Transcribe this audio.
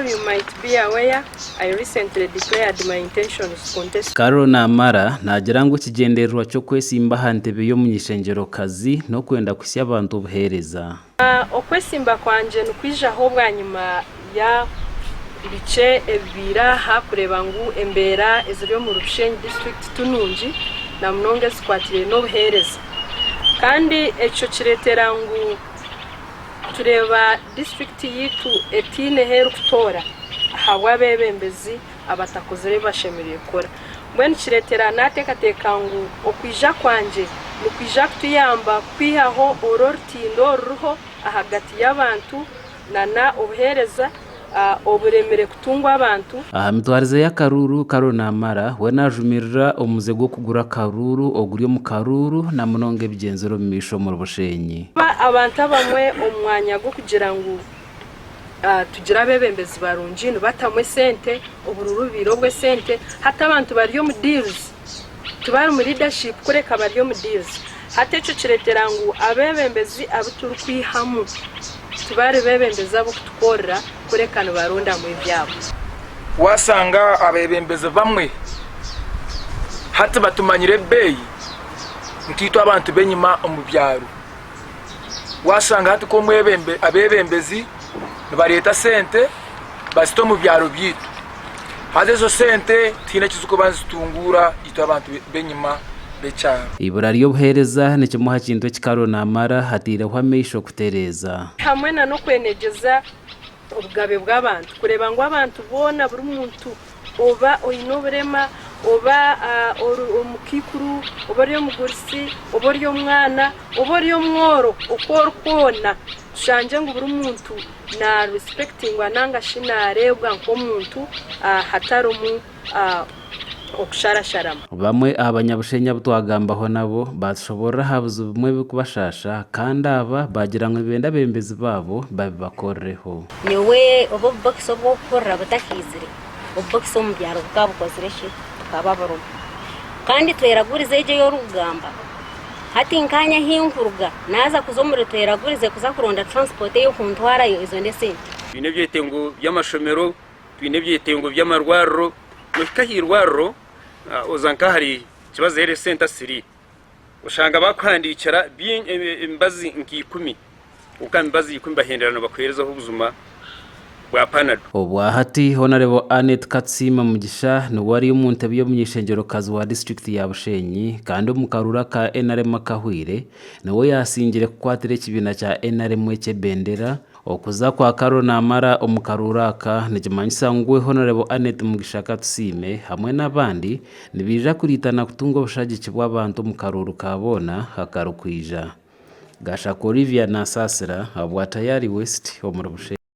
you might be aware, I recently declared my intentions to contest. Carol Namara naagira ngu ekigyendererwa ky'okwesimba aha ntebe y'omuny'ishengyero-kazi n'okwenda kuhitsya abantu obuheereza. Okwesimba kwangye nikwijaho bwanyima ya bikye ebibaire aha kureeba ngu embeera eziri omuri Bushenyi disiturikiti ti nungi na munonga ezikwatiraine n'obuheereza kandi ekyo kireetera ngu tureeba disiturikiti yaitu etaine ahu erikutoora ahabw'abeebembezi abatakozire ebi bashemereire kukora. Mbwenu kireetera naateekateeka ngu okwija kwangye nikwija kutuyamba kwihaho oru orutindo oruriho ahagati y'abantu nana obuheereza oburemire kutungwa abantu. Aha mitwarize y'akaruuru, Carol Namara we naajumirira omuze gw'okugura akaruuru oguri omu karuuru na munonga ebigyenzire omu maisho omuri Bushenyi. Abantu abamwe omu mwanya gw'okugira ngu tugire abeebembezi barungi nibatamu esente, oburuuru bubaire obw'esente, hati abantu bari omu deals tibari mu leadership kureka bari omu deals. Hati ekyo kireetera ngu abeebembezi abu turikwihamu tibari beebembezi ab'okutukorera kureka nibarondamu ebyabo. Waashanga abeebembezi bamwe hati batumanyire ebeeyi nkaitwe abantu b'enyima omu byaro. Waashanga hati abeebembezi nibareeta sente bazita omu byaro byaitu. Haza ezo sente tihaine eki zirikuba nizitunguura itwe abantu b'enyima b'ekyaro. Eibura ry'obuheereza ni kimwe aha kintu eki Carol Namara ataireho amaisho kutereeza. Hamwe na n'okwenegyeza obugabe bw'abantu kureeba ngu abantu boona buri muntu oba oine oburema oba ori omukaikuru oba ori omugurusi oba ori omwana oba ori omworo oku ori kwona tushangye ngu buri muntu na risipekitingwa nanga shi nareebwa nk'omuntu hatarimu okusharasharamu. Bamwe aha banyabushenyi abu twagambaho nabo baatushoboorora aha bizibu bimwe ebirikubashaasha kandi aba baagira ngu nibenda abeebembezi baabo babibakorereho. Nyowe obu obubokisi obw'okuhurira butakaizire, obubokisi omu byaro bukaba bukozire ki? Bukaba burimu. Kandi tweragurize egyo ei orikugamba, hati nkaanye ahi nkuruga naaza kuza omuri tweragurize kuza kuronda transport ey'okuntwarayo, ezo n'esente. Twine ebyetengo by'amashomero, twine ebyetengo by'amarwariro. Nohika aha irwariro oza nk'ahari Kibazo Health Centre 3 oshanga bakuhandiikira emibazi nk'ikumi kwonka aha mibazi ikumi bahendera nibakuheerezaho obujuma bwa Panado. Obwahati Honarebo Annet Katsiima Mugisha niwe ari omu ntebe y'omuny'eishengyerokazi wa disiturikiti ya Bushenyi kandi omu karuuru aka nrm akahweire niwe yaasingire kukwatira ekibiina kya nrm eky'ebendera. Okuza kwa Carol Namara omu karuuru aka nikimanyisa ngu we Honarebo Annet Mugisha Katusiime hamwe n'abandi nibaija kuriitana kutunga obushagiki bw'abantu omu karuuru ka boona akarikwija. Gashaka Olivia Nasasira ahabwa Tayari West omuri Bushenyi.